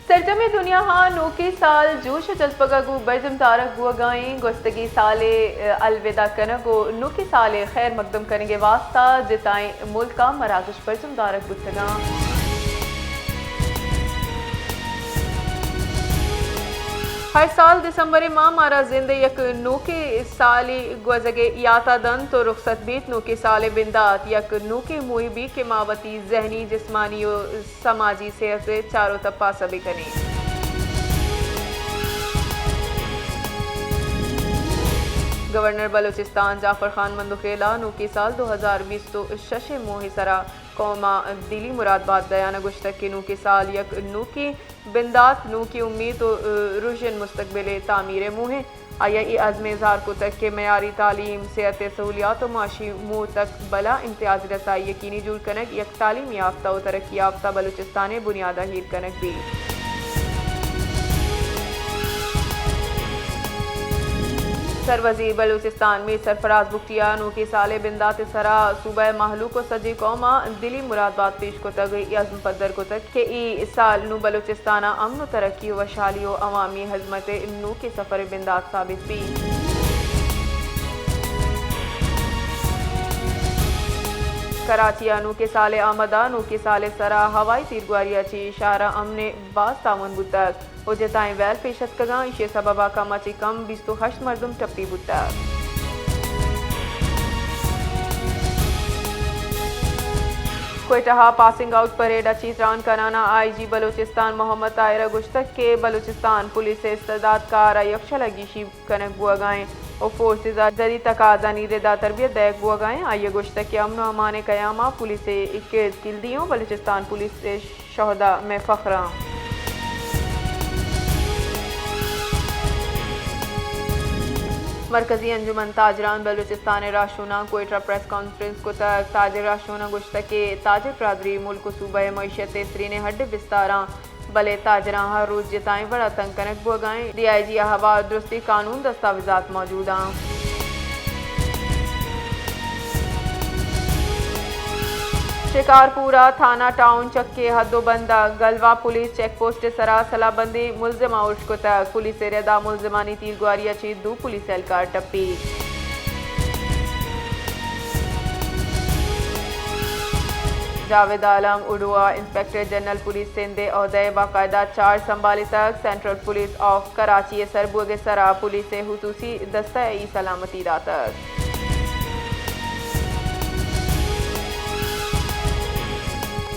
سرجمیں دنیا ءَ نوکیں سال جوش ءُ جلپگ ءَ گوں برجم دارگ بوگ ءَ اِنت۔ گوستگیں سال ءِ الوداع کنگ ءُ نوکیں سال ءِ خیر مقدم کنگ ءِ واستہ جتائیں ملک ءَ مراگش برجم دارگ بوتگ اَنت۔ ہر سال دسمبر ءِ ماہ مارا زند ءِ یک نوکیں سالے گوزگ ءِ یات ءَ دنت ءُ رخصت بیت۔ نوکیں سال ءِ بندات یک نوکیں موہ بیت کہ ما وتی ذہنی، جسمانی ءُ سماجی صحت ءِ چار ءُ تپاس ءَ بہ کنیں۔ گورنر بلوچستان جعفر خان مندوخیل ءَ نوکیں سال دو ہزار بیست ءُ شش ءِ موہ ءِ سرا قوم ءَ دلی مراد بات دیان ءَ گوشتگ کہ نوکیں سال یک نوکیں بندات، نوکیں امیت ءُ، ءُ، روژن مستقبل ءِ تعمیر ءِ موہ اِنت۔ آئی ءَ اے عزم ءِ اظہار کتگ کہ معیاری تعلیم، صحت ءِ سہولیات ءُ معاشی موہ تک بلا امتیازی رسائی یقینی جوڑ کنگ یک تعلیم یافتہ ءُ ترقی یافتہ بلوچستان ءِ بنیاد ءَ ایر کنگ بیت۔ سروزیر بلوچستان میر سرفراز بگٹی ءَ نوکیں سال ءِ بندات ءِ سرا صوبہ ءِ مہلوک ءُ سجیں قوم ءَ دلی مراد بات پیش کتگ ءُ اے عزم پدر کتگ کہ اے سال نوں بلوچستان ءَ امن ءُ ترقی ءُ وشحالی ءُ عوامی ہزمت ءِ نوکیں سفر ءِ بندات ثابت بیت۔ کراچی ءَ نوکیں سال ءِ آمد ءَ نوکیں سال ءِ سرا ہوائی تیرگواری ءَ چہ شہر ءَ امن ءِ باز تعاون بوتگ ءُ جتائیں ویل پیش اتکگ اَنت، ایشی ءِ سبب ءَ کم ءَ چہ کم بیست ءُ ہشت مردم ٹپی بوتگ۔ کوئٹہ ءَ پاسنگ آؤٹ پریڈ ءَ چہ تران کنان ءَ آئی جی بلوچستان محمد طاہر ءَ گوشتگ کہ بلوچستان پولیس ءِ استعداد کار ءَ یکشل ءَ گیشی کنگ بوگ ءَ اِنت ءُ فورسز ءَ جدید تقاضانی رد ءَ تربیت دئیگ بوگ ءَ اِنت۔ آئی ءَ گوشتگ کہ امن ءُ امان ءِ قیام ءَ پولیس ءِ اے کرد کلدی اِنت ءُ بلوچستان پولیس ءِ شہدا مئے فخر اَنت۔ مرکزی انجمن تاجران بلوچستان ءِ راہشوناں کوئٹہ ءَ پریس کانفرنس کتگ۔ تاجر راہشوناں گوشتگ کہ تاجر برادری ملک ءُ صوبہ ءِ معیشت ءِ سرینیں ہڈ ءُ بستار اَنت، بلے تاجراں ہر روچ جتائیں وڑ ءَ تنگ کنگ بوگ ءَ اِنت۔ ڈی آئی جی ءِ ہوار درستیں قانون دستاویزات موجود اَنت۔ شکارپور ءِ تھانہ ٹاؤن چک ءِ حد ءُ بند ءَ گلوا پولیس چیک پوسٹ ءِ سرا سلاہ بندیں ملزماں اُرش کتگ۔ پولیس ءِ رد ءَ ملزمانی تیرگواری ءَ چہ دو پولیس اہلکار ٹپی۔ جاوید عالم اڈو ءَ انسپکٹر جنرل پولیس سندھ ءِ عہدہ ءِ باقاعدہ چارج سنبھالتگ۔ سینٹرل پولیس آف کراچی ءِ سر بوگ ءِ سرا پولیس ءِ خصوصی دستہ ءَ اے سلامتی داتگ۔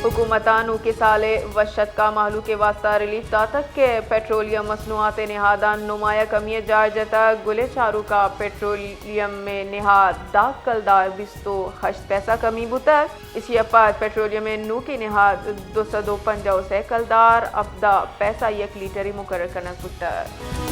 حکومت ءَ نوکیں سال ءِ وش اتک ءَ مہلوک ءِ واستہ ریلیف داتگ کہ پیٹرولیم مصنوعات ءِ نہاداں نمایاں کمی ءِ جار جتگ۔ گل ءِ چاروک ءَ پیٹرولیم ءِ نہاد دہ کلدار بیست ءُ ہشت پیسہ کمی بوتگ۔ ایشی ءَ پد پیٹرولیم ءِ نوکیں نہاد دو سد ءُ پنجاہ ءُ سئے کلدار ہبدہ پیسہ یک لیٹرے مقرر کنگ بوتگ۔